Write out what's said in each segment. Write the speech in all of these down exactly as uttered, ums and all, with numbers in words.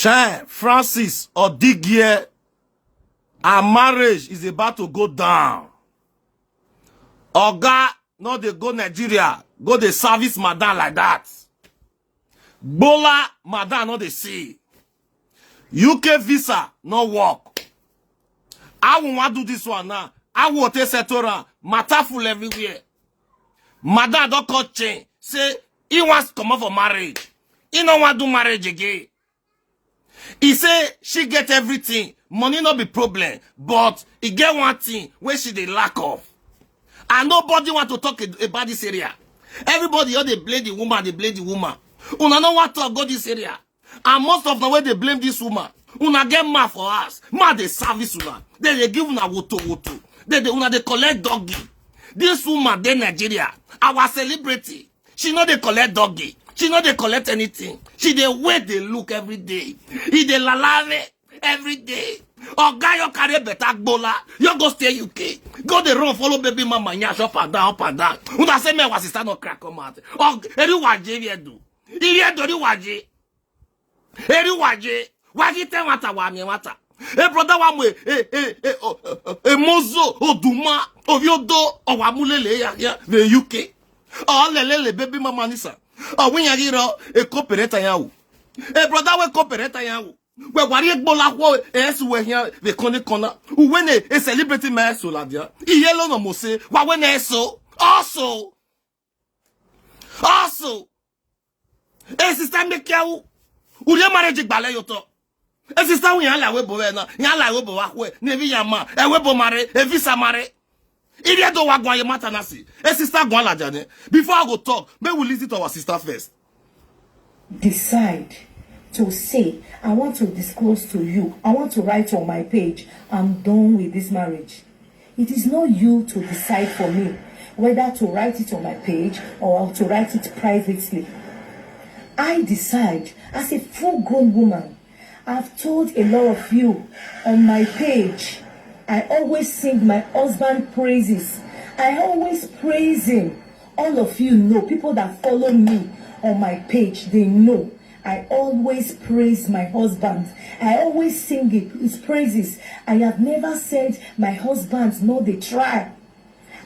Shey Francis Odigie, her marriage is about to go down. Oga no dey go Nigeria go dey service madam like that. Gbola madam no dey see. U K visa no work. How we wan do this one now? How we go take settle am? Matter full everywhere. Madam don come change, say he wants to comot for marriage. He no wan do marriage again. He say she get everything, money no be problem, but e get one thing wey she dey lack of. And nobody want to talk a- about this area. Everybody just dey blame the woman, dey blame the woman. Una no wan talk go this area. And most of the way dey blame this woman, una get man for house, man dey service una, dem dey give una woto woto, dem dey, una dey collect doggy. This woman dey Nigeria, our celebrity. She no dey collect doggy, she no dey collect anything. She dey wait, dey look every day. E dey lalare every day. Oga, you carry better gbola, you go stay U K, go dey run follow baby mama nyash up and down, up and down. Una say me our sister no crack come out. Og, eri waje eri edo, eri edo eri waje, eri waje. Wagi te nwata wa mi nwata. E brother wa mu e e e e o- e mozo oduma oviodo owa mulele ya ya the U K. O lelele baby mama nisa. O winya giro e kopereta ya u. E brother we kopereta ya u. We wari egbola wo e su we ya the koni kona. Uwe ne e celebrity me so la dia. Iye lo no mo se wa we ne so. Also. Also. E sister me kia u. Uri marriage gbale yo to. E sister we ya la we bo we na. Ya la we bo wa we. Ne vi ya ma. E we bo mare. E visa mare. If you don't want to matter nasi. E sister go la jane. Before I go talk, may we listen to our sister first. Decide to say, I want to disclose to you, I want to write on my page, I'm done with this marriage. It is not you to decide for me whether to write it on my page or to write it privately. I decide as a full grown woman. I've told a lot of you on my page. I always sing my husband praises. I always praise him. All of you know, people that follow me on my page, they know. I always praise my husband. I always sing it, his praises. I have never said my husband no dey try.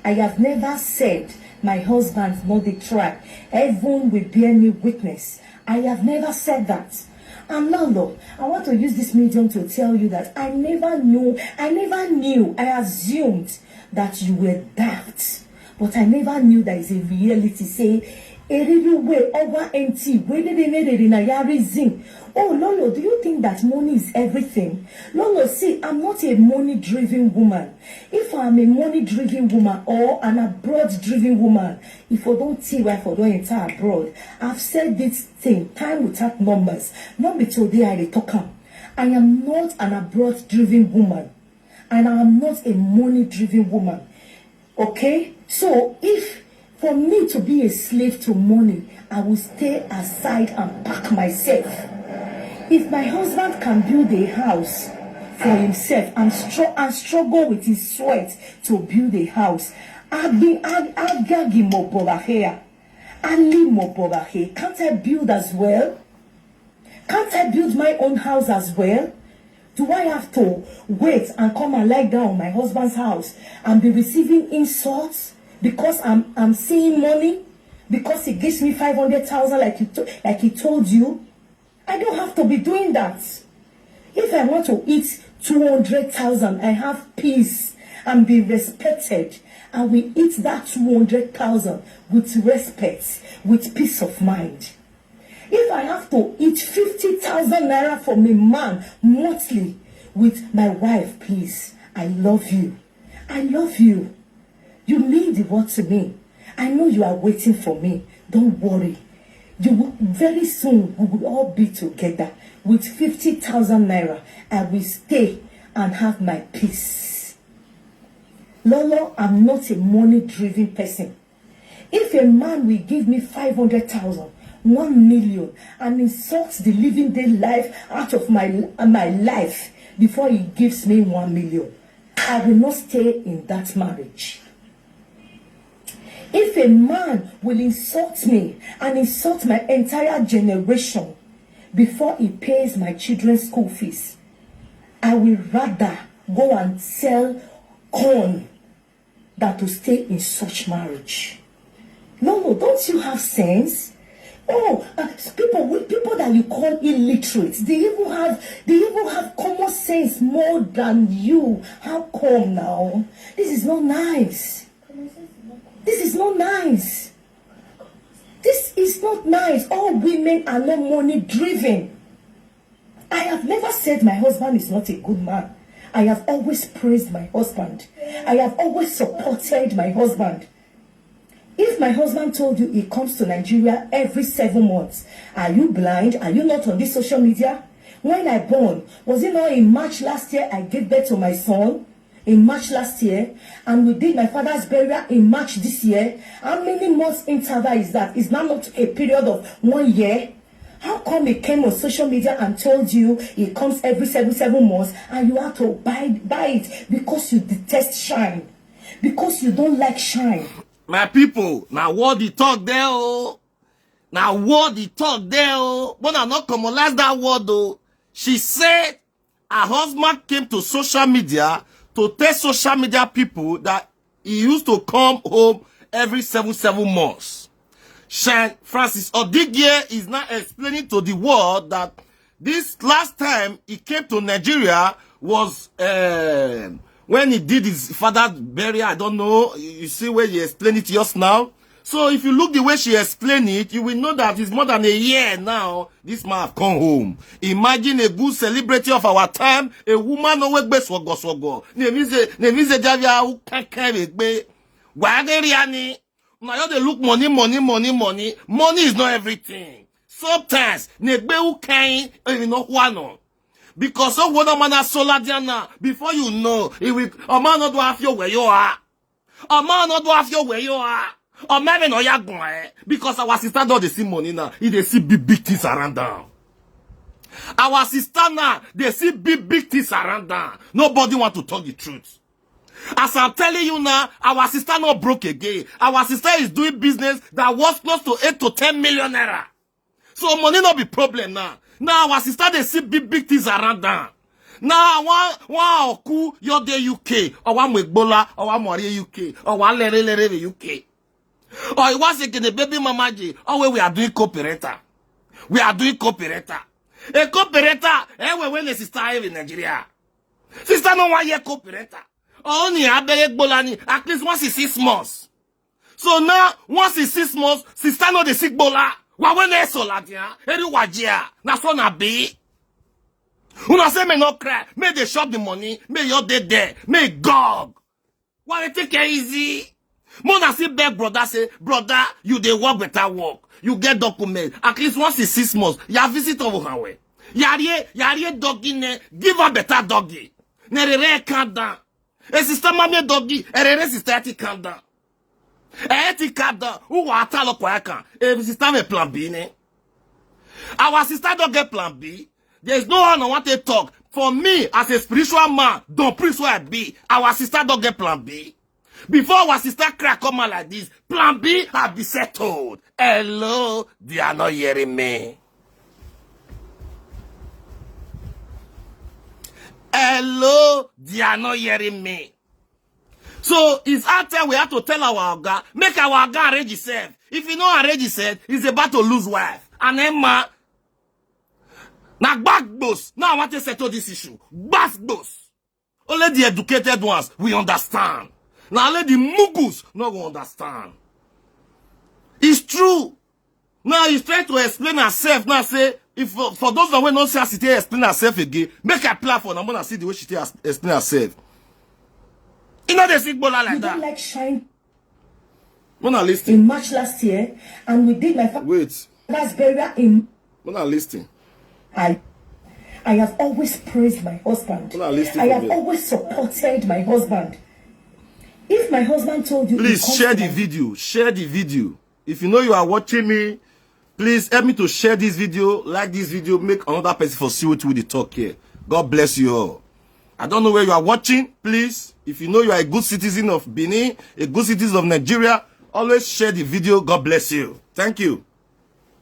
I have never said my husband no dey try. Heaven will bear me witness. I have never said that. And now, Lord, I want to use this medium to tell you that I never knew, I never knew, I assumed that you were daft. But I never knew that it's a reality. Say, Eriluwe over empty, where they made it in a reason. Oh, Lolo, do you think that money is everything? Lolo, see, I'm not a money driven woman. If I'm a money driven woman or an abroad driven woman, if I don't see where I don't enter abroad, I've said this thing time without numbers. Not be today I dey talk am. I am not an abroad driven woman, and I am not a money driven woman. Okay? So if for me to be a slave to money, I will stay aside and pack myself. If my husband can build a house for himself and, str- and struggle with his sweat to build a house, I've been I've, I've gagging more here. Ali Moborahe, can't I build as well? Can't I build my own house as well? Do I have to wait and come and lie down in my husband's house and be receiving insults because I'm I'm seeing money, because he gives me five hundred thousand like he to, like he told you? I don't have to be doing that. If I want to eat two hundred thousand, I have peace and be respected. I will eat that two hundred thousand with respect, with peace of mind. If I have to eat fifty thousand naira from a man monthly with my wife, please, I love you. I love you. You mean the world to me. I know you are waiting for me. Don't worry. You will, very soon we will all be together with fifty thousand naira. I will stay and have my peace. Lolo, I'm not a money driven person. If a man will give me five hundred thousand, one million, and insult the living day life out of my, my life before he gives me one million, I will not stay in that marriage. If a man will insult me and insult my entire generation before he pays my children's school fees. I will rather go and sell corn than to stay in such marriage. No, no, don't you have sense? Oh, uh, people, people that you call illiterate, they even have they even have common sense more than you. How come now? This is not nice. This is not nice. This is not nice. All women are not money driven. I have never said my husband is not a good man. I have always praised my husband. I have always supported my husband. If my husband told you he comes to Nigeria every seven months, are you blind? Are you not on this social media? When I born, was it not in March last year I gave birth to my son? In March last year, and we did my father's burial in March this year. How many months interval is that? Is that not a period of one year? How come he came on social media and told you he comes every seven seven months, and you have to buy buy it because you detest shine, because you don't like shine? My people, now what the talk there, oh. Now what the talk there, oh. But I not commonize that word, though. She said her husband came to social media to tell social media people that he used to come home every seven seven months. Shine Francis Odigie is now explaining to the world that this last time he came to Nigeria was, um, when he did his father's burial. I don't know. You see where he explained it just now. So if you look the way she explained it, you will know that it's more than a year now this man have come home. Imagine a good celebrity of our time, a woman no wegbe swogo swogo. Nemize nemize javia u keke egbe. Wageriani. Now you dey look money, money, money, money. Money is not everything. Sometimes negbe u kain, you know, one. Because of what a man has solar diana, before you know, it will a man not do half your where you are. A man not do half your where you are. A man no ya gone, eh? Because our sister don't dey see money now. He dey see big big things around down. Our sister now they see big big things around down. Nobody want to talk the truth. As I'm telling you now, our sister not broke again. Our sister is doing business that was close to eight to ten million naira. So money not be problem now. Now our sister they see big big things around down. Now one one oku your day U K or one Megbola or one Mori U K or one Lere Lere U K. Or it was again a baby mama J. Oh, we are doing cooperator. We are doing cooperator. A cooperator, eh, we when the sister in Nigeria. Sister no one year cooperator. Only a beg Bolani at least once in six months. So now, once in six months, sister no dey sick bola. Wa when they so ladia, eri wajia, na so na be. Una say me no cry, may they shop the money, may your day there, may gog. Why they take it easy? Mona see beg brother say, brother, you dey work better work. You get document. At least once in six months, you visit over her way. Yarie, yarie doggy ne, give her better doggy. Nerere calm down. A sister mamie doggy, erere sister ti calm down. Eh, ti calm down. Who wa talo kwa kan? A sister me plan B ne. Our sister don't get plan B. There's no one I want to talk. For me, as a spiritual man, don't preach where I be. Our sister don't get plan B. Before our sister crack come out like this, plan B have been settled. Hello, they are not hearing me. Hello, they are not hearing me. So it's after we have to tell our guy, make our guy arrange himself. If he not arrange himself, he's about to lose wife. And Emma, now back boss. Now I want to settle this issue. Back boss. Only the educated ones we understand. Now only the mugus no go understand. It's true. Now he's trying to explain herself. Now say if for, for those that will not say as she explain herself again, make a plan for Namona see the way she explain herself. You know they see Bola like you that. Don't like shine. Mona listen. In March last year, and we did my fa- wait. Father's burial in. Mona listen. I, I have always praised my husband. Mona listen. I have me. Always supported my husband. If my husband told you, please share the video. Share the video. If you know you are watching me, please help me to share this video, like this video, make another person for see what we talk here. God bless you all. I don't know where you are watching. Please, if you know you are a good citizen of Benin, a good citizen of Nigeria, always share the video. God bless you. Thank you.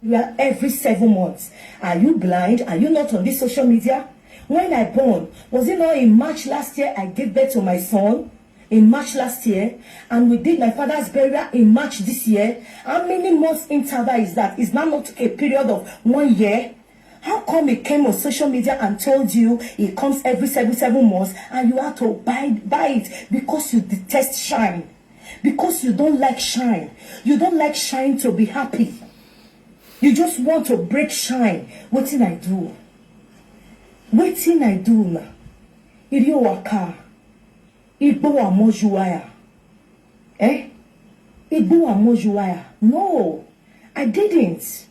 You are every seven months. Are you blind? Are you not on this social media? When I born, was it not in March last year I gave birth to my son? In March last year, and we did my father's burial in March this year. How many months interval is that? Is that not a period of one year? How come he came on social media and told you he comes every seven seven months, and you have to buy buy it because you detest shine, because you don't like shine? You don't like shine to be happy. You just want to break shine. Wetin I do? Wetin I do na? Iri waka. Igbo wa mojuwaya. Eh? Igbo wa mojuwaya. No, I didn't.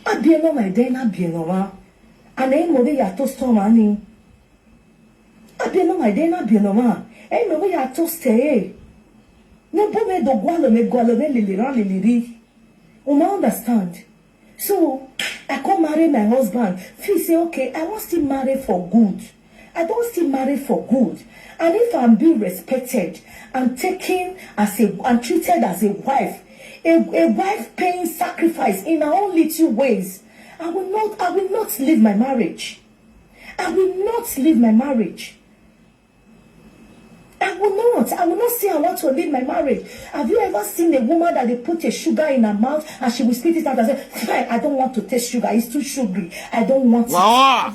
Abieno my day na bieno ma. And I know they are toast on money. Abieno my day na bieno ma. I know we are toast eh. Ne bo me do gwalo me gwalo me lili ran lili ri. Una understand? So I come marry my husband. Feel say, okay, I wan still marry for good. I don still marry for good. And if I'm being respected and taken as a and treated as a wife, a, a wife paying sacrifice in her own little ways, I will not I will not leave my marriage. I will not leave my marriage. I will not. I will not say I want to leave my marriage. Have you ever seen a woman that they put a sugar in her mouth and she will spit it out and say, "Fine, I don't want to taste sugar. It's too sugary. I don't want it." Wow.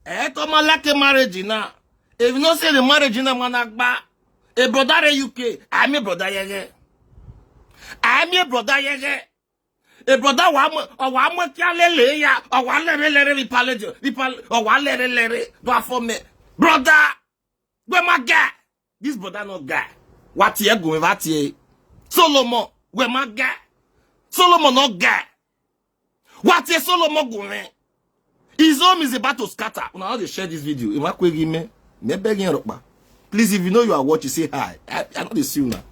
Eh, come on, like a marriage now. If you not say the marriage in a managba, a brother in U K, I'm a brother yege. I'm a brother yege. A brother wa mo o wa mo ki alele ya o wa lere lere ripale jo ripale o wa lere lere do afo me. Brother, where my guy? This brother not guy. What ye go what ye? Solomon, where my guy? Solomon not guy. What ye Solomon go me? His home is about to scatter. Una how they share this video. Ima kwe gi me. Me begging rokpa. Please, if you know you are watching, say hi. I, I know they see you now.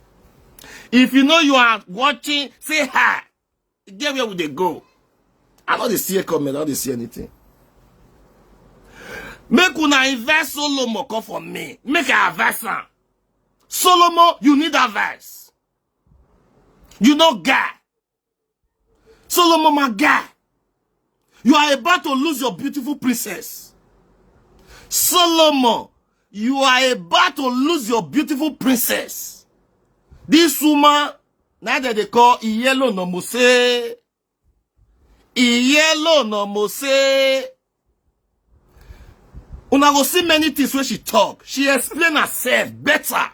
If you know you are watching, say hi. Get where would they go? I know they see a comment, I know they see anything. Make una invest Solomon come for me. Make a advice am. Solomon, you need advice. You know guy. Solomon, my guy. You are about to lose your beautiful princess. Solomon, you are about to lose your beautiful princess. This woman, now that they call Iyelo no Mose. Iyelo no Mose. Una go see many things when she talk. She explain herself better.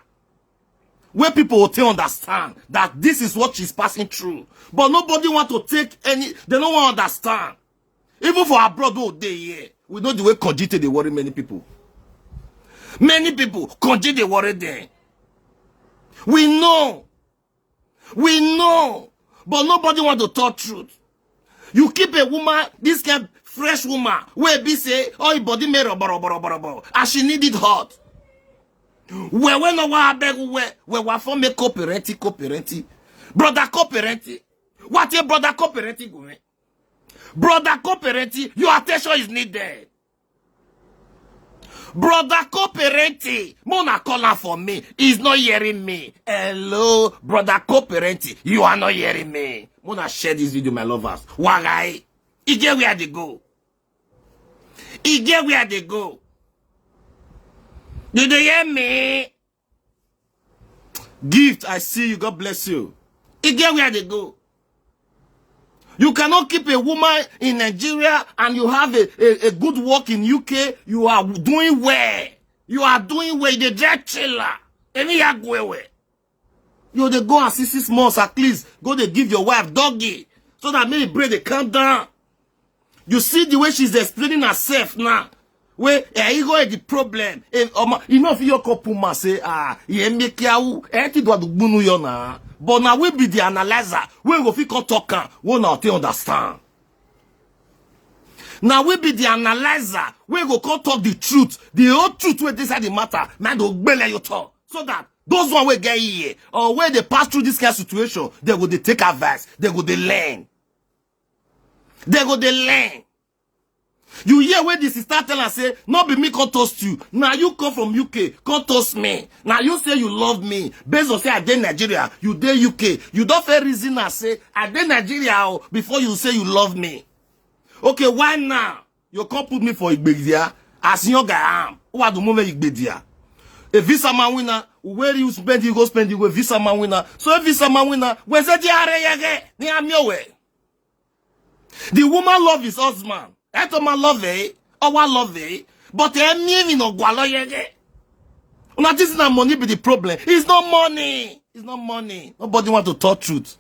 Where people will take understand that this is what she's passing through. But nobody want to take any, they don't want to understand. Even for abroad all day here, we know the way Kojite they worry many people. Many people, Kojite they worry them. We know. We know. But nobody want to talk truth. You keep a woman, this kind fresh woman, where be say, oh, your body may rubber, rubber, rubber, rubber. As she needed hot. Where, where no one beg, where, where, what for me co-parenting, co-parenting. Brother co-parenting. What a brother co-parenting go me? Brother co-parenting, your attention is needed. Brother co-parenting, Mona call her for me. He's not hearing me. Hello, brother co-parenting, you are not hearing me. Mona share this video, my lovers. Wagai, he get where they go. He get where they go. Do they hear me? Gift, I see you. God bless you. He get where they go. You cannot keep a woman in Nigeria and you have a, a, a good work in U K. You are doing well. You are doing well. They just chiller. Any yagwewe. You they go and see six months at least. Go they give your wife doggy so that maybe break they calm down. You see the way she's explaining herself now. Wey eh, e go the problem. Eh, omo, you know if you couple man say ah, you make you eh ti do adugbunu yo na. But now we be the analyzer. We go fit come talk am. We now take understand. Now we be the analyzer. We go come talk the truth. The whole truth wey inside the matter. Man do gbele you talk. So that those one wey get here or where they pass through this kind of situation, they go they take advice. They go they learn. They go they learn. You hear where the sister tell her say, "No be me come toast you. Now you come from U K, come toast me. Now you say you love me. Based on say I dey Nigeria, you dey U K. You don't fair reason and say, I dey Nigeria oh, before you say you love me." Okay, why now? You come put me for Igbedia. As young I am. What do move Igbedia? A visa man winner, where you spend, you go spend, you go visa man winner. So a visa man winner, where's the D R A again? Ni I'm your way. The woman love his husband. Etoma love eh? Owa love eh? But eh, me, me no gwalo yege. Una this na money be the problem. It's not money. It's not money. Nobody want to talk truth.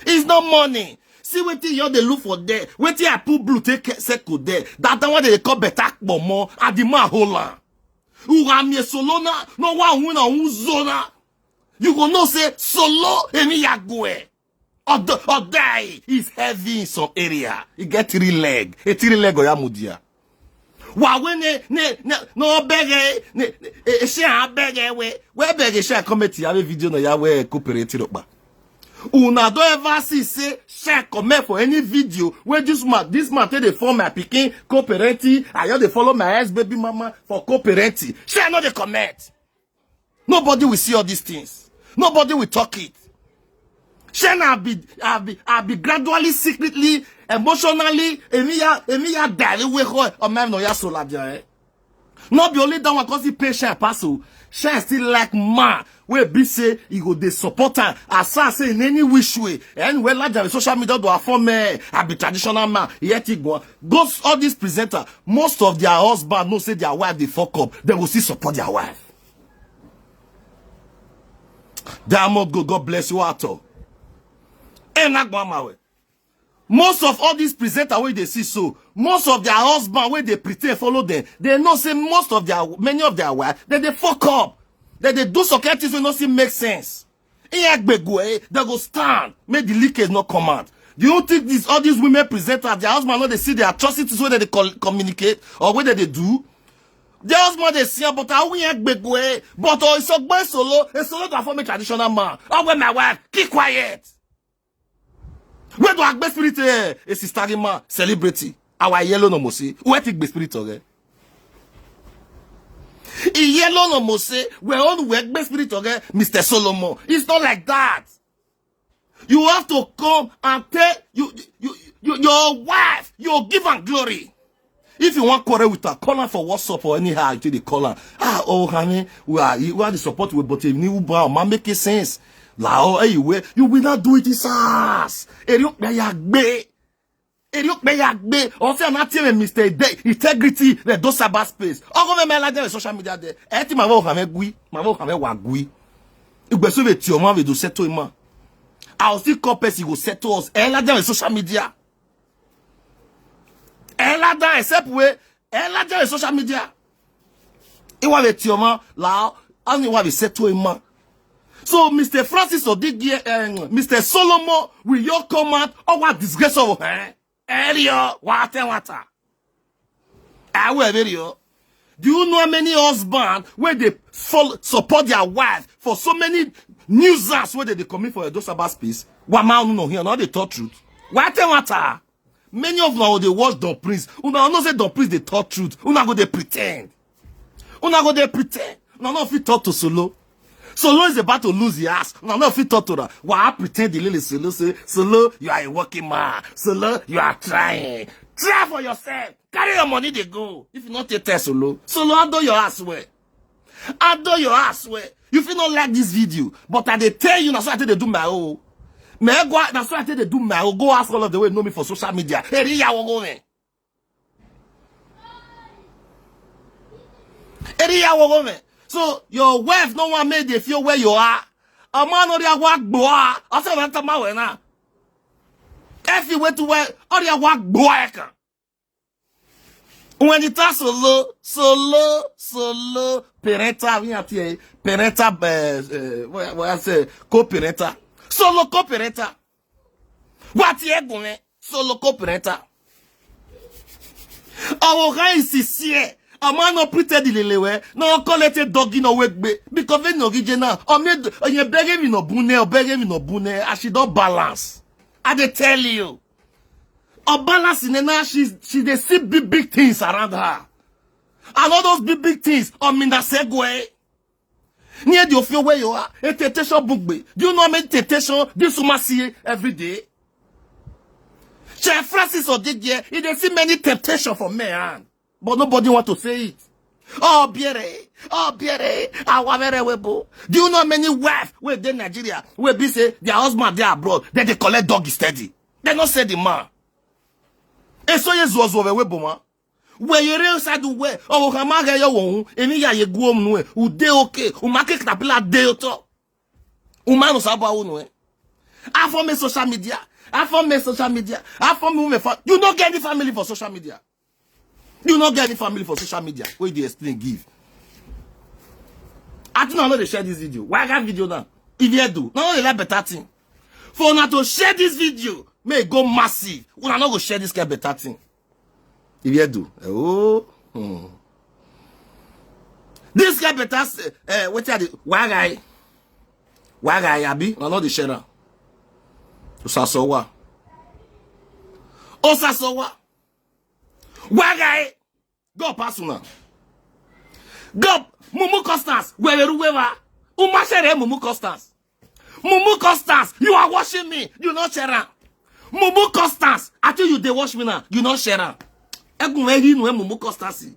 It's not money. See wetin you dey look for there. Wetin I put blue take circle there. That one they call better kpomo. And the man hold on. Uga mi solo na. No one win a zona. You go know say solo emi yagwe. Odai is heavy in some area. He get three leg. A three leg oyamudia. Wa we ne ne ne no bege ne e share bege we we bege share comment ya we video no ya we cooperate rokpa. Una don ever see say share comment for any video where this man this man take dey form my pikin co-parenting, I just dey follow my ex baby mama for co-parenting. Share no dey comment. Nobody will see all these things. Nobody will talk it. Share na be I be I be gradually, secretly, emotionally, emiya emiya dare we ho o man no ya so la eh. No be only that one cause he pay share pass o. Share still like man wey be say he go dey support am as I say in any which way. Anywhere large than social media do afford me. I be traditional man. Yet he go those all these presenter, most of their husband know say their wife dey fuck up. They go still support their wife. Diamond go, God bless you at all. Enagba mawe. Most of all these presenters wey dey see so, most of their husband wey dey pretend follow them, they know say most of their many of their wife, they dey fuck up. They dey do some kind things wey no still make sense. Iyagbegwe, they go stand, make the leakage not come out. Do you think this all these women presenters, their husband no dey see the atrocities wey they dey col- communicate or wey they dey do? Their husband dey see am, but how we gbegwe? But oh, it's a boy solo, a solo to form a traditional man. Oh, when my wife, keep quiet. Where do I gbé spirit eh? A sister man, celebrity. Our yellow no mo say. Where take gbé spirit okay? E yellow no mo say. Where on where gbé spirit okay? Mister Solomon. It's not like that. You have to come and tell you, you, you your wife, you give am glory. If you want quarrel with her, call her for WhatsApp or anyhow you take dey call her. Ah, oh honey, we are you are the support we but if you need Uber, man make it sense. La oh hey you will not do it this ass. Eri o pe ya gbe. Eri o pe ya gbe. O fe na tell Mister Day integrity the do cyber space. Ogo me me la dey social media there. E ti ma wo ha me gui, ma wo ha me wa gui. Igbe so be ti o ma be do settle him. I will still call person go settle us. E la dey social media. E la dey except we e la dey social media. Iwa be ti o ma la ani wa be settle him. So Mister Francis Odigi, um, Mister Solomon, will you come out? Oh, what disgrace of eh? Elio, what water. I will video. Do you know how many husbands where they follow, support their wife for so many nuisance where they, they commit for those cyber space? What man no here, not the talk truth. What water. Many of now they watch Don Prince. Una know say Don Prince they talk truth. Una go they pretend. Una go they pretend. Una no fit talk to Solo. Solo is about to lose the ass. Una no fit talk to her. Why pretend the lily Solo say, Solo, you are a working man. Solo, you are trying. Try for yourself. Carry your money, they go. If you not take test Solo, Solo, handle your ass well. Handle your ass well. You feel not like this video, but I they tell you, that's why I tell they do my own. Me go, that's why I tell they do my own. Go ask all of the way know me for social media. Hey, yeah, go man. Eri ya wo me. So your wife no one made dey feel where you are. A man no dey wa gbo a. I say na tama we na. If you wait to where or you wa gbo a kan. When it has solo, solo, solo parental, we have here parental, uh, uh, what, what I say, co-parental, solo co-parental. What you going? Solo co-parental. Our guy is sincere. A man no pretend the lelewe. No call it a doggy no wake be because when no gije now. Or me you beg him no bune or beg him no bune. As she don't balance. I dey tell you. Obalasi Nena, she, she dey see big, big things around her. And all those big, big things, Omina Segue. Near the Ofio where you are, a temptation book. Do you know how many temptation this woman see every day? Chief Francis Odigye, he dey see many temptation for men, but nobody want to say it. Oh, biere, oh, biere, awabere webo. Do you know how many wife wey dey Nigeria wey be say their husband dey abroad, then they collect doggy steady? They no say the man. Eso ye zuo zuo we webo ma. We yere side we, oh, kama ga yo won, eni ya ye guo mnu e, u dey okay, u ma ke caterpillar dey oto. U ma no sabo unu e. I form a social media. I form a social media. I form women for, you no get any family for social media. You no get any family for social media. Where they explain give. I think I know they share this video. Why I got video now? If you do, no, they like better thing. For una to share this video, may it go massive. Una no go share this kind better thing. If you do, oh, hmm. This kind better, uh, what are the, why guy? Why guy, Abi? I know the share now. Osasowa. Osasowa. Why guy? Go pass una. Go, Mumu Constance, where you were? Umashere Mumu Constance. Mumu Constance, you are watching me. You not share am. Mumu Constance, I think you dey watch me now. You not share am. Egun we hinu e Mumu Constance.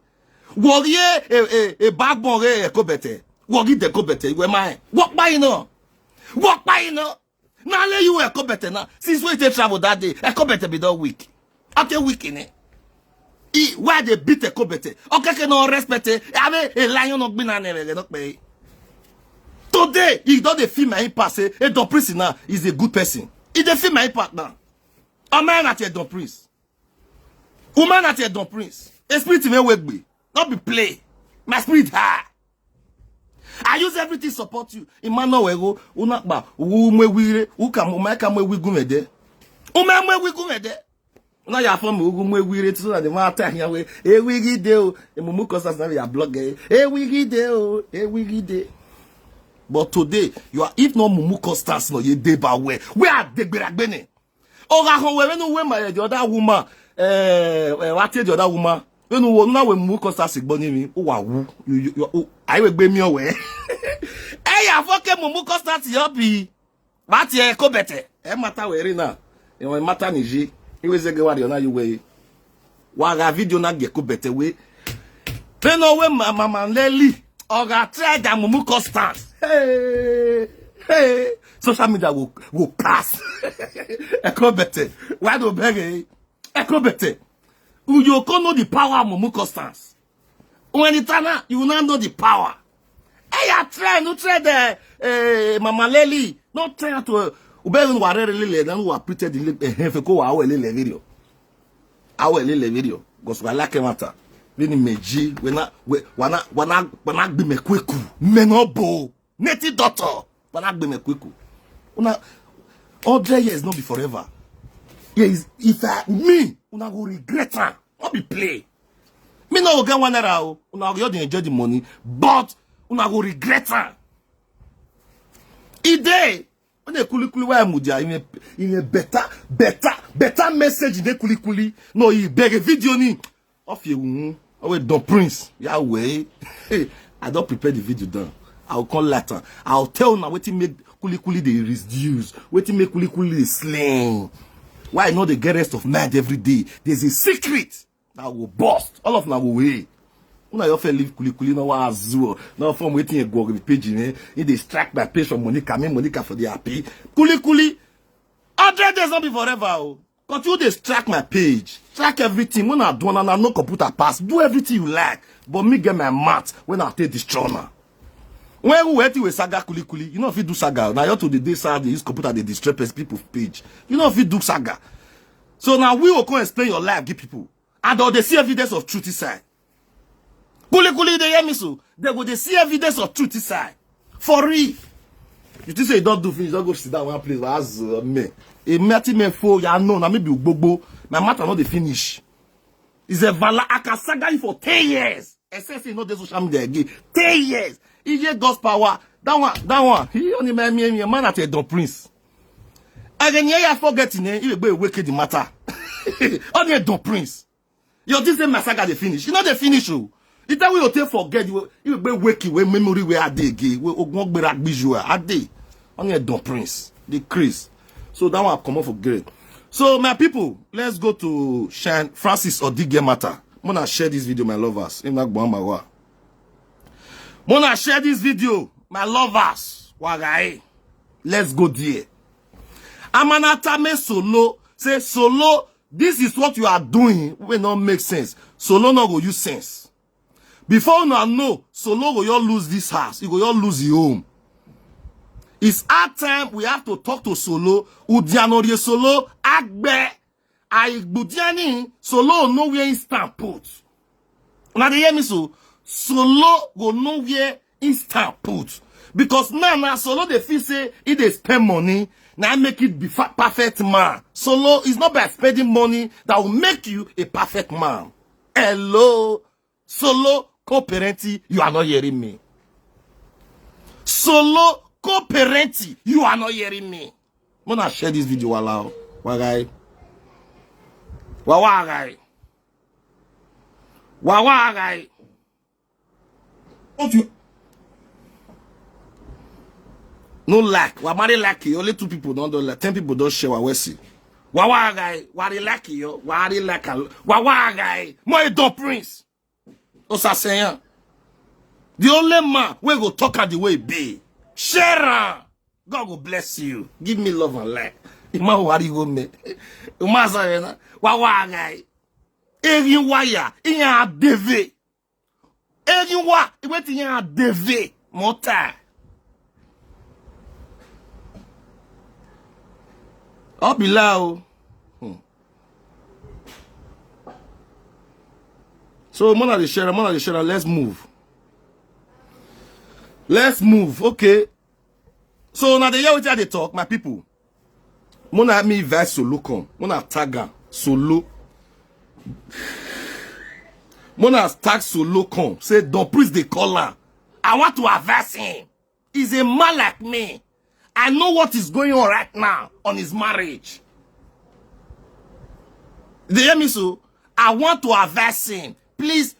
Wo ye e, e, e backbone e, e ko bete. Wo gi de ko bete. We mai. Wo pa ino. Wo pa ino. Now let you e ko bete now. Since we take travel that day, e ko bete be done weak. I take weak in it. E, why they beat e ko bete? Okay, can no respect it. I mean, a lion not been an area, not pay. Today, he don't dey feel my impact. Say, a Don Prince now is a good person. He dey feel my impact now. A man at a Don Prince. Woman at a Don Prince. A spirit may wake me. Not be play. My spirit high. I use everything support you. Emmanuel Wego, Unakpa, Ume Wire, Ukam, Umeka Mwe Wigumede. Ume Mwe Wigumede. Now you are from Ugume Wire, so that the matter here, we, a wiggy deal, a Mumu Constance, now you are blogging, a wiggy deal, a wiggy day. But today, you are, if not Mumu Constance, no, you day by where? Where are the Beragbene? Oga hon we, when we, my, the other woman, eh, eh, what is the other woman? When we, now we Mumu Constance, Igbonimi, who are who? You, you, you, who? I will be me away. Hey, I fucking Mumu Constance, you be. But yeah, ko bete. E matter where now. You know, matter Niji. He was a good one, you know, you way. Waga video na get ko bete way. Then no way, ma-, Mama Lely. Oga try that Mumu Constance. Hey, hey. Social media will, will pass. E ko bete. Why do beg, eh? E ko bete. You go know the power of Mumu Constance. When it turn out, you will not know the power. Hey, I try, no try the, eh, Mama Lely. No try to, uh, ube even ware lele, then we are pretend the, eh, eh, feko wa awe lele video. Awe lele video. Because we like matter. Then meji, we na, we, we na, we na, we na be me kweku. Me no bo. Native doctor. We na be me kweku. Una, hundred years no be forever. Yes, if I, me, una go regret am. No be play. Me no go get one naira o. Una go just dey enjoy the money, but una go regret am. E dey. When they kuli kuli, why mudia? In a, in a better, better, better message, they kuli kuli. No, he beg a video ni. Off you, oh, wait, Don Prince. Yahweh. Hey, I don't prepare the video done. I'll call later. I'll tell now wetin make kuli kuli dey reduce. Wetin make kuli kuli dey slim. Why not the get rest of mind every day? There's a secret that will burst. All of now will wait. Una your fair leave kuli kuli no wa azuo. Now from waiting a go with page in, eh? It dey strike my page from Monica. Me Monica for the happy. Kuli kuli. Hundred days not be forever, oh. Continue dey strike my page. Strike everything. When I do, and I no computer pass. Do everything you like. But me get my mat when I take destroy now. When we wait with saga kuli kuli, you know if you do saga. Now you to the day saga, they use computer, they destroy pers-, people page. You know if you do saga. So now we will come explain your life, give people. And they see evidence of truth inside. Kuli kuli, they hear me so. They go, they see evidence of truth inside. For real. You think say you don't do finish, don't go sit down one place. But as, uh, me, a multi me for ya know, na me be gbogbo. My matter not the finish. It's a vala. I can saga you for ten years. S S A not the social media again. Ten years. He get God's power. That one, that one. He only man, me, me, man at a Don Prince. Again, yeah, I forget him name. He will wicked the matter. Only Don Prince. Your this same massacre dey finish. You know they finish you. You tell we you take forget you you be wake you memory where I dey again. We ogun gbera gbiju I dey. Only Don Prince, the Chris. So that one come up for great. So my people, let's go to Shine Francis Odige matter. Mona share this video, my lovers. If not, go on my wa. Mona share this video, my lovers. Wagai. Let's go there. Amanatame Solo say Solo, this is what you are doing. Will not make sense. Solo no go use sense. Before una know, Solo go your lose this house. He go your lose his home. It's our time we have to talk to Solo. Udianorie Solo, Agbe, Aigbudiani, Solo no where instant put. Now they hear me so. Solo go nowhere instant put. Because now, now Solo they feel say he they spend money. Now make it be fa- perfect man. Solo is not by spending money that will make you a perfect man. Hello, Solo co-parenting, you are not hearing me. Solo co-parenting, you are not hearing me. Mona share this video, walao. Wagai. Wawagai. Wawagai. Don't you? No like. Wa mari like it. Only two people don't don't like. Ten people don't share. Wa we see. Wawagai. Wari like yo. Wari like a. Wawagai. Mo Don Prince. Osaseyan. The only man we go talk at the way be. Share am. God go bless you. Give me love and life. Ima wari go me. Uma sa na. Wawagai. Egin waya. Iya deve. Egin wa. Iwe ti iya deve. Mota. Obila o. Hmm. So, Mona the share, Mona the share, let's move. Let's move. Okay. So now they hear what they talk, my people. Mona me invite Solo come. Mona tag am. Solo. Mona tag Solo come. Say, Don Prince, they call am. I want to advise him. He's a man like me. I know what is going on right now on his marriage. They hear me so? I want to advise him. Please,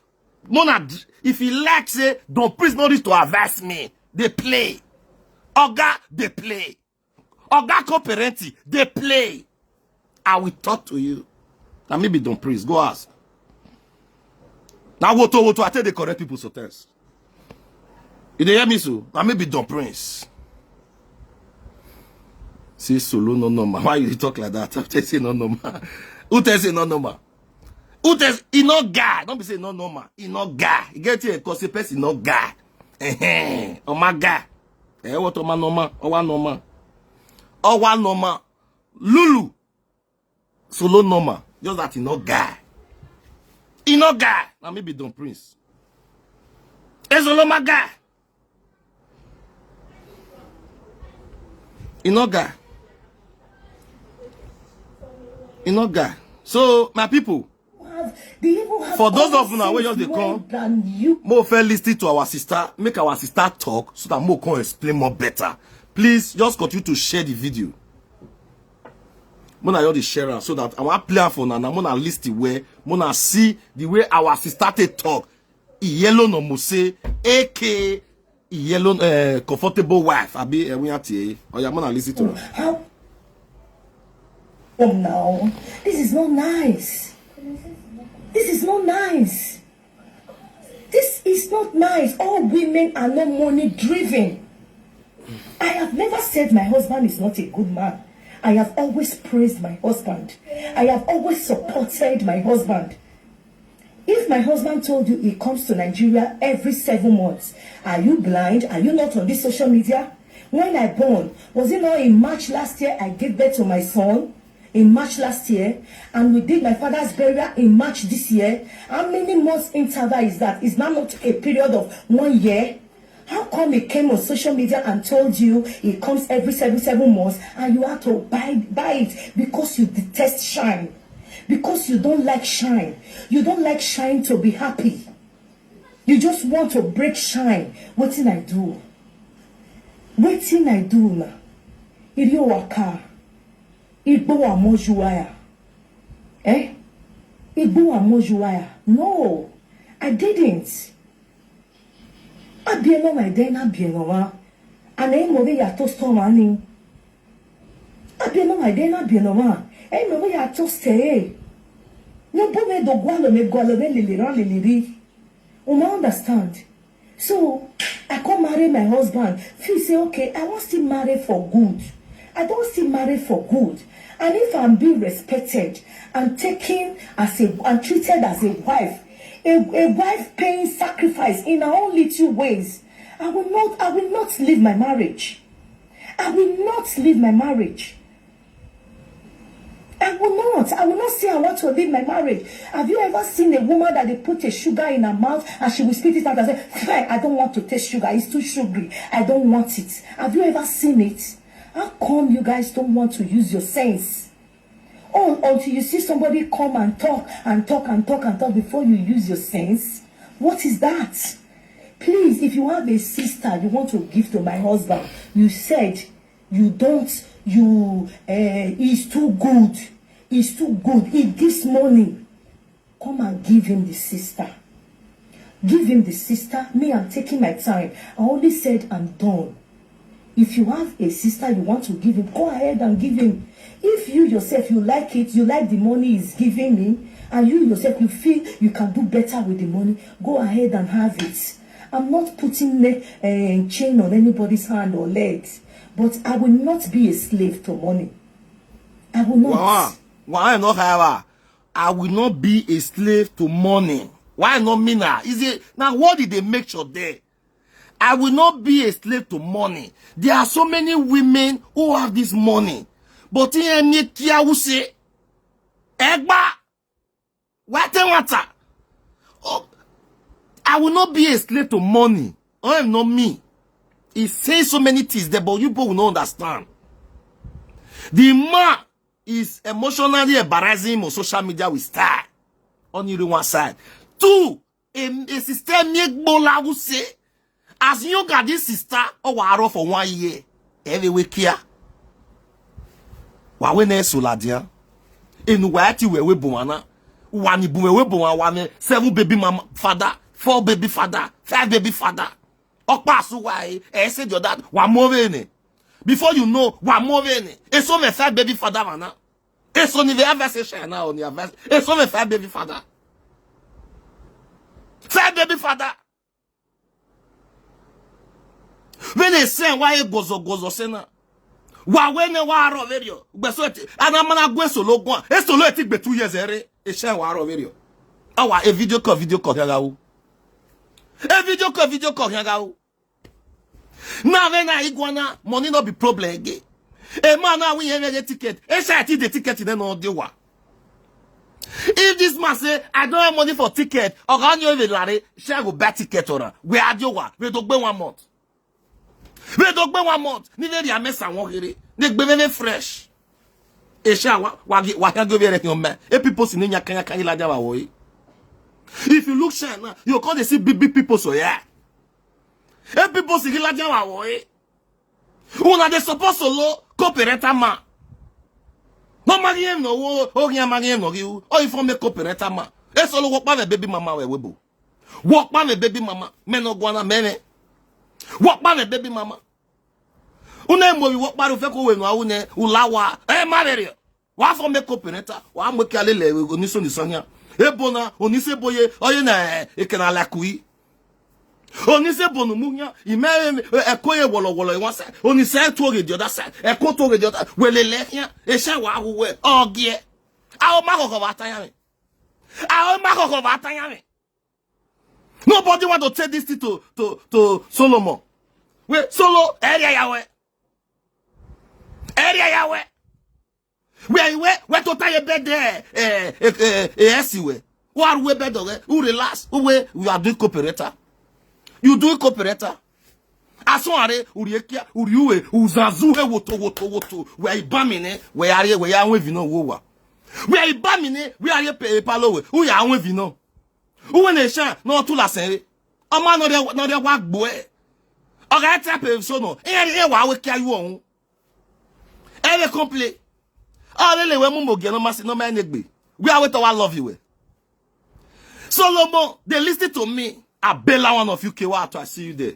Mona, if he likes it, don't please not to advise me. They play. Oga, they play. Oga co-parenting, they play. I will talk to you. Now maybe don't please. Go ask. Now what to what to I tell the correct people so thanks. You dey hear me so? Now maybe Don Prince. See Solo no normal. Why you talk like that? I tell say no normal. Who tell say no normal? Who tell e no guy? Don't be say no normal. E no guy. You get here because the person no guy. Eh, oh my guy. Eh, what oh my normal? Oh one normal. Oh one normal. Lulu. Solo normal. Just that he no guy. He no guy. Now maybe Don Prince. Ezolo my guy. He no guy. He no guy. So my people, for those of una wey just dey come, mo fẹ́ listen to our sister, make our sister talk so that mo can explain more better. Please just continue to share the video. Mona you the share am so that I want play am for una. Mona listen well. Mona see the way our sister take talk. Yellow no mo say, A K A Yellow uh, comfortable wife. Abi uh, we are tea. Oh yeah, Mona listen to her. How? Come now. This is not nice. This is not nice. This is not nice. All women are not money driven. I have never said my husband is not a good man. I have always praised my husband. I have always supported my husband. If my husband told you he comes to Nigeria every seven months, are you blind? Are you not on this social media? When I born, was it not in March last year I gave birth to my son? In March last year, and we did my father's burial in March this year. How many months interval is that? Is that not a period of one year? How come he came on social media and told you he comes every seven seven months and you have to buy buy it because you detest shine? Because you don't like shine. You don't like shine to be happy. You just want to break shine. Wetin I do? Wetin I do na? Iri waka. Igbo wa mojuwaya. Eh? Igbo Amojuwaya. No, I didn't. Abieno my den abieno wa. And emo be ya to storm ani. Abieno my den abieno wa. Emo be ya to stay. No bo me do gwalo me gwalo me lili ran lili ri. Una understand? So I come marry my husband. Feel say, okay, I wan still marry for good. I don still marry for good. And if I'm being respected and taken as a and treated as a wife, a, a wife paying sacrifice in her own little ways, I will not I will not leave my marriage. I will not leave my marriage. I will not. I will not say I want to leave my marriage. Have you ever seen a woman that they put a sugar in her mouth and she will spit it out and say, "Fine, I don't want to taste sugar. It's too sugary. I don't want it." Have you ever seen it? How come you guys don't want to use your sense? Oh, until you see somebody come and talk and talk and talk and talk before you use your sense? What is that? Please, if you have a sister you want to give to my husband, you said you don't, you, uh, he's too good. He's too good. He gives money. Come and give him the sister. Give him the sister. Me, I'm taking my time. I only said I'm done. If you have a sister you want to give him, go ahead and give him. If you yourself, you like it, you like the money he's giving me, and you yourself, you feel you can do better with the money, go ahead and have it. I'm not putting ne- eh, chain on anybody's hand or legs, but I will not be a slave to money. I will not. Why? Why not, however? I will not be a slave to money. Why not me now? Is it now? What did they make sure there? I will not be a slave to money. There are so many women who have this money, but in any care who say, "Egba, what water?" Oh, I will not be a slave to money. I am not me. He says so many things there, but you people will not understand. The man is emotionally embarrassing him on social media with style. On the one side. Two, a, a sister Miegbola will say, as young as this sister, oh, wa aro for one year. Every week here. Wa we ne soladia. Enu wa ti we we buana. Wa ni bu we we buana wa ne seven baby mama father, four baby father, five baby father. Okpa su wa e, e say your dad, wa more ne. Before you know, wa more ne. E so me five baby father mana. E so ni ve avase shana oni avase. E so me five baby father. Five baby father. When they say why e gozo gozo sena. Wa we ne wa aro verio. Gbe so eti. Ana mana gwe solo gwa. E solo eti gbe two years ere. E shine wa aro verio. Awa e video call, video call, yagawu. E video call, video call, yagawu. Now when I iguana, money no be problem again. A man now we have a ticket. E shine the ticket in no dewa. If this man say, "I don't have money for ticket," or can you even lare, shall go buy ticket or we are you one. We don't go one month. We don't go one month. Ni very amesa one here. Ni gbe very fresh. E shall wa wa gi- wa can go very young man. E people si ni nyaka nyaka ila jawa wo. If you look shine now, you call the see big big people so yeah. E people si ila jawa wo. Una dey support solo co-parental man. No marry him no wo, o him marry him no gi. O if me co-parental man. E solo wo pa me baby mama we webo. Wo pa me baby mama. Me no gwana me me. Wo pa me baby mama. Una mo wo pa ru fe ko we no awu ne ulawa. E marry. Wa for me co-parental. Wa mo ki alele we ni so ni so nya. E bona, oni se boye, oye na e ke na la kui. Oni se bonu mu nya. Ime e ko ye wolo wolo e wan se. Oni se to ge di other side. E ko to ge di other. We le le nya. E se wa hu we. Ogie. A o ma koko ba ta nya mi. A o ma koko ba ta nya mi. Nobody want to take this thing to to to Solomon. We solo area ya we. Area ya we. We we we to tie bed there. Eh eh eh eh si we. Wa we bed there. U relax. U we we are doing co-parental. You do co-parental. Aso are uriekia uriwe uzazu he woto woto woto. We ibamine we are we ya we vino wo wa. We ibamine we are pe palo we. U ya we vino. Uwe na-esha n'ọtụ lasịrị. Ọma nọrịa nọrịa gwa gbue. Ọ ga-ete apụ so nọ. Ihe ihe wa awe kia yu ọnwụ. Ebe komple. Ọ lele we mụ moge no masị no ma enegbe. Where I wait our love you were. Solomon, they listen to me. I bella one of you, Kewa, I see you there.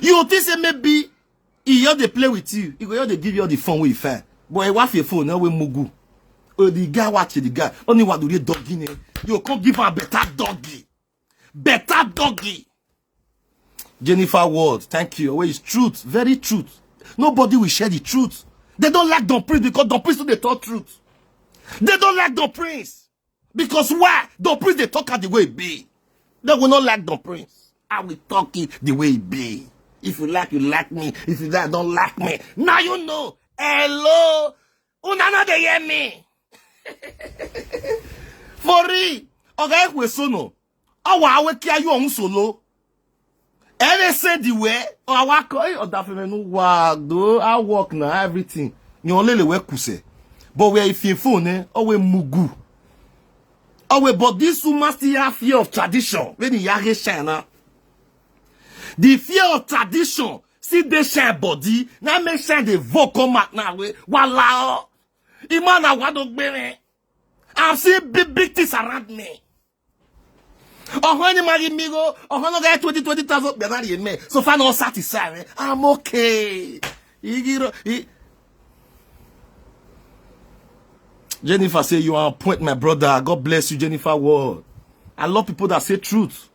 You think say maybe he here they play with you. He go here they give you all the phone with fire. But I want your phone now with Mugu. Oh, the guy watch the guy. Only what do they doggy name? You can't give her better doggy. Better doggy. Jennifer Ward, thank you. Always truth, very truth. Nobody will share the truth. They don't like Don Prince because Don Prince they talk truth. They don't like Don Prince. Because why? Don Prince they talk at the way it be. They will not like Don Prince. I will talk it the way it be. If you like, you like me. If you like, don't like me. Now you know. Hello. Una no dey hear me. For real. Oga Ekwe Sono. Awa awe kia you on solo. Every say the way. Awa ko eh odafeme no wa do. I work na everything. You only le we kuse. But we if you phone eh. Owe mugu. Owe but this woman still have fear of tradition. When he yage shine now. The fear of tradition see dey shine body. Now make shine dey vote come out now. Wey wala o. Imana wa do gbere. I'm seeing big big things around me. Oh, when you marry me go, oh, when you get twenty, twenty thousand, be marry me. So far, no satisfied. Eh? I'm okay. Igiro, i- Jennifer say you are on point, my brother. God bless you, Jennifer Ward. I love people that say truth.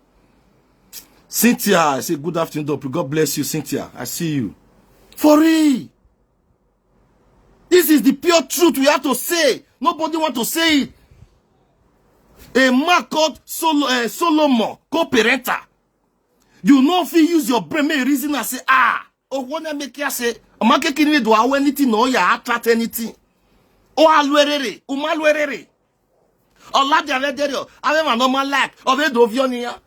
Cynthia, I say good afternoon, Doppler. God bless you, Cynthia. I see you. For real. This is the pure truth we have to say. Nobody want to say it. A man called Sol- uh, Solomon, co-parenter. You know if you use your brain, make reason and say, ah, oh, what I make you say, I'm not taking it do anything, no, you attract anything. Oh, alwerere, umalwerere. Oladi avedere, ave ma normal like, ove do vioniya.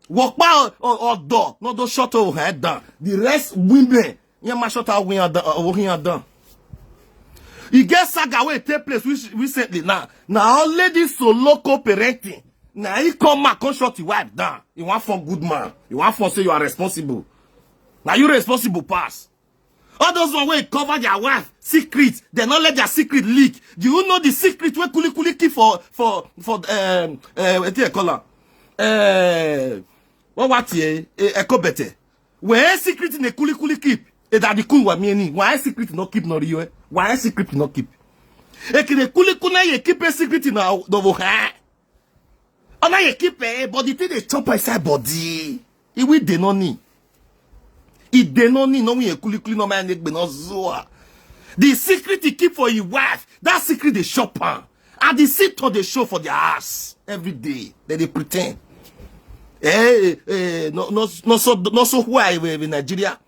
Wokpa or, or door, no do shut your head down. The rest women, you must shut our wing down, uh, wing down. You get saga wey take place which recently now. Now all ladies so local parenting. Now he come back, come shut your wife down. You want for good man. You want for say you are responsible. Now you responsible pass. All those one wey cover their wife secret, they not let their secret leak. Do you know the secret wey kuli kuli keep for for for um uh, what do you call am? Uh, what what ye? Uh, Echo better. Where secret in a kuli kuli keep? E da di kun wa mi ni. Why secret no keep no riyo? Why secret no keep? E kile kuli kuna ye keep a secret in a dobo ha. Ona ye keep eh, but the thing they chop inside body. Iwi de no ni. I de no ni no we kuli kuli no man egbe no zoa. The secret he keep for his wife, that secret they shop am. And the sit on the show for their ass every day. Then they pretend. Eh, eh, no, no, no so, no so who I will in Nigeria.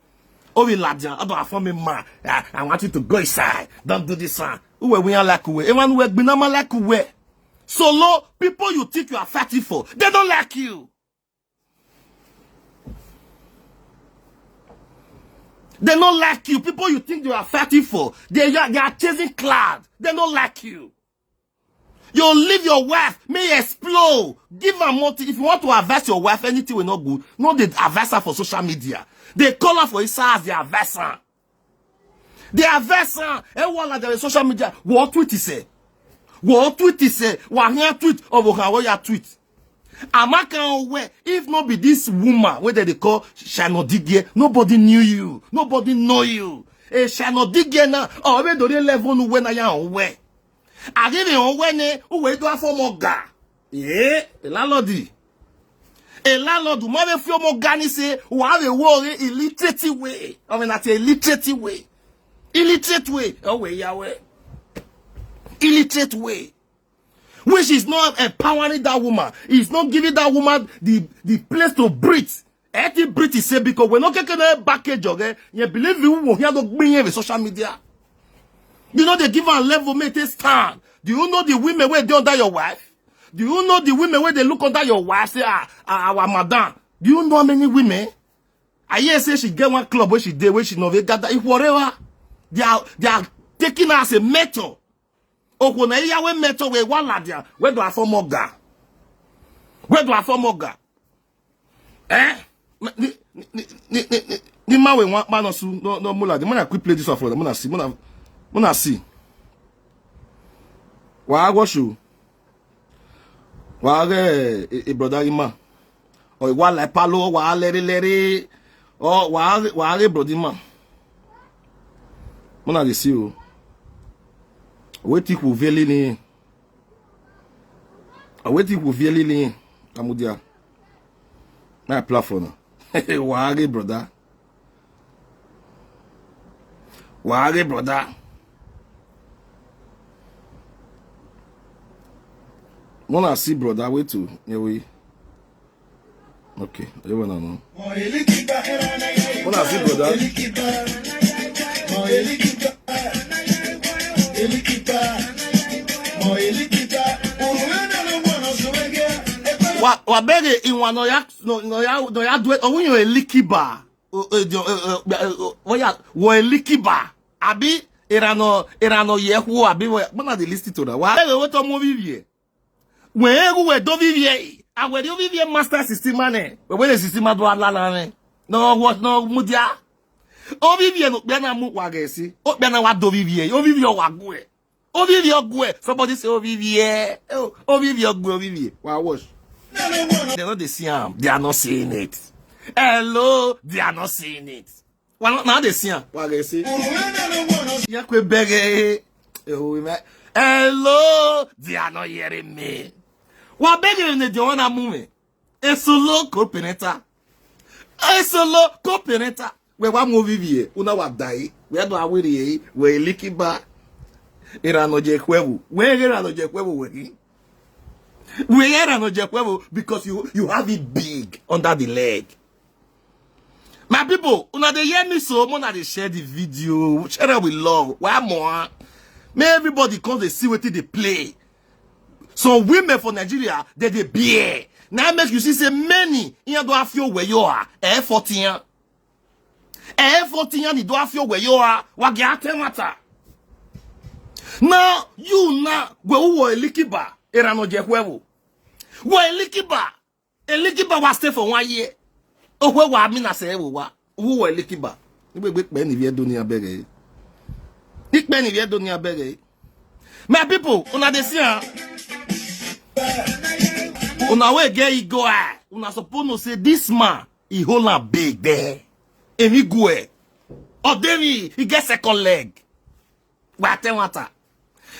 Oh, we ladian, I don't affirm a man. I, I want you to go inside. Don't do this one. Who we are like who? Everyone who we like who? Solo people you think you are fighting for, they don't like you. They don't like you. People you think you are fighting for, they are, they are chasing cloud. They don't like you. You leave your wife, may explode. Give her money. If you want to advise your wife, anything will not good. No, they advise her for social media. They call her for his house, they advise her. They advise her. Eh, what like social media? What tweet is say? What tweet is say? What here tweet? Of how you tweet? Amaka where if not be this woman where they call Shano Digie, nobody knew you, nobody know you. Eh, Shano Digie now, or where do they level when I am where? I didn't know when eh, who wait do for more guy. Yeah, a landlord. A landlord, who might feel more gani say, who have a war illiterate way. I mean, that's a illiterate way. Illiterate way. Oh, way, Yahweh. Illiterate way. Which is not empowering that woman. It's not giving that woman the, the place to breathe. Eti breathe is say because we're not getting a package, okay? You believe you will hear the being in social media. You know they give her level, make it stand. Do you know the women where they under your wife? Do you know the women where they look under your wife? Say, ah, ah, our madam. Do you know how many women? I hear say she get one club where she dey, where she no dey gather. If whatever, they are they are taking her as a mentor. Oh, when I hear when mentor we one ladia, where do I form oga? Where do I form oga? Eh? Ni ni ni ni ni ni ni ma we one man no su no no mula. The man I quick play this one for them. Muna see, muna muna see. Wa watch you. Wa ge e brother ima. O wa le palo wa leri leri. O wa wa ge brother ima. Mona de si o. Wetin ku veli ni. Wetin ku veli ni. Amudia. My platform. Wa ge brother. Wa ge brother. Mona si brother wait to. Yeah we. Okay, I don't wanna know. Mona si brother. Wa wa bege inwa no ya no no ya no ya dwe owunyo elikiba. Oya wo elikiba abi irano irano yehu abi mona dey listen to that. Wa bege wo to mo vivie. We egu we do vivie. Awe do vivie master system ne. We we system do alala ne. No what no mudia. O vivie no pe na mu wa gesi. O pe na wa do vivie. O vivie wa gwe. O vivie gwe. Somebody say o vivie. O vivie gwe o vivie. Wa wash. They no dey see am. They are not seeing it. Hello, they are not seeing it. Wa no na dey see am. Wa gesi. Ya kwe bege. Hello, they are not hearing me. Wa bege ne dey wanna move. Esolo kopeneta. Esolo kopeneta. We wa mo vivie. Una wa die. We do awiri e. We likiba. Irano je kwevu. We irano je kwevu we. We irano je kwevu because you you have it big under the leg. My people, una dey hear me so, una dey share the video, share it with love. Why more? May everybody come dey see wetin dey play. Some women for Nigeria, they dey bear. Now make you see say many in do afio where you are. Eh, forty yan. Eh, forty yan ni do afio where you are. Wage atemata. Now you na we wo elikiba. Irano je kwevu. We elikiba. Elikiba wa stay for one year. Ohwe wa mi na se wo wa. Wo wo elikiba. Igbe gbe pe ni vie do ni abere. Ipe ni vie do ni abere. My people, una dey see am. Una we get ego ah. Una suppose know say this man, he hold am big there. Emi gwe. Odemi, he get second leg. Wa te wata.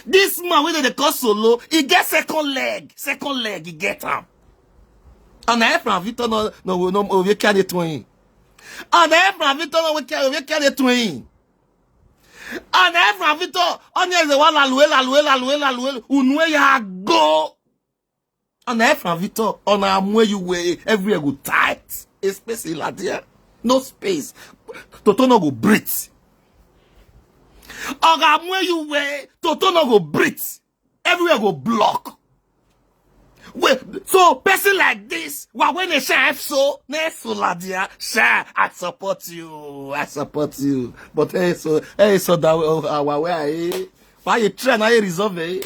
This man wey dey call Solo, he get second leg. Second leg, he get am. And na Efra Victor no no no o we carry to him. And na Efra Victor no we carry we carry to him. And na Efra Victor onye eze wa lalue lalue lalue lalue unu ya go. And na Efra Victor on a mwe you way everywhere go tight. A space in Ladia. No space. Toto no go breathe. Oga mwe you way Toto no go breathe. Everywhere go block. Wait, so person like this, why when they share so, ne so Ladia, share, I support you, I support you. But hey, so hey, so that oh, uh, why why eh? Why you try now you resolve eh?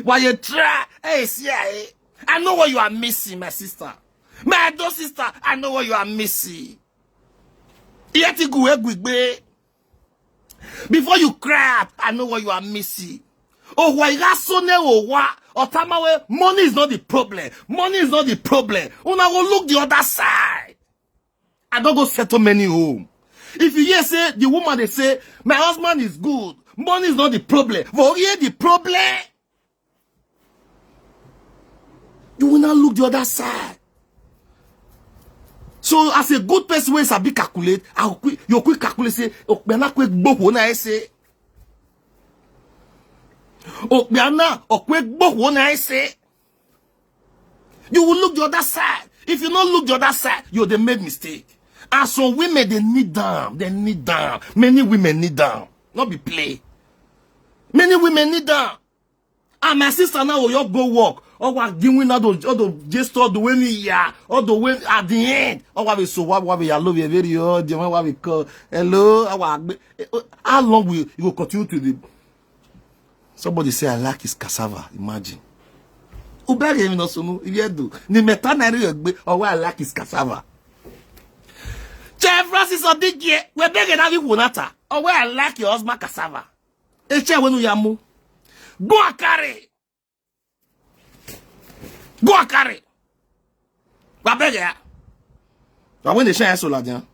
Why you try? Hey, see eh? I know what you are missing, my sister. My adult sister, I know what you are missing. Yet you go egwigbe. Before you cry out, I know what you are missing. Oh, why you got so near oh, what? Otamawe, money is not the problem. Money is not the problem. Una go look the other side. I don't go settle many home. If you hear say the woman they say my husband is good, money is not the problem. But hear the problem. You will not look the other side. So as a good person wey sabi calculate, I go quick, you quick calculate say okpena kwe gbogbo na ese. Okpena okwe gbogbo na ese. You will look the other side. If you not look the other side, you dey make mistake. And some women they need down, they need down. Many women need down. Not be play. Many women need down. And my sister now will you go work. Or what giving all those all the just all the way me yeah, all the way at the end. Or what we so what what we are love you very oh the one what we call hello. Our how long will you go continue to the somebody say I like his cassava. Imagine. Ubere mi no sunu iyedu ni meta na ri egbe or why I like his cassava. Chief Francis Odigie, we beg na wi wonata. Or why I like your husband cassava. Eche wenu ya mu. Go akare. Go and carry. Abeg, yeah. But when they shine solar, then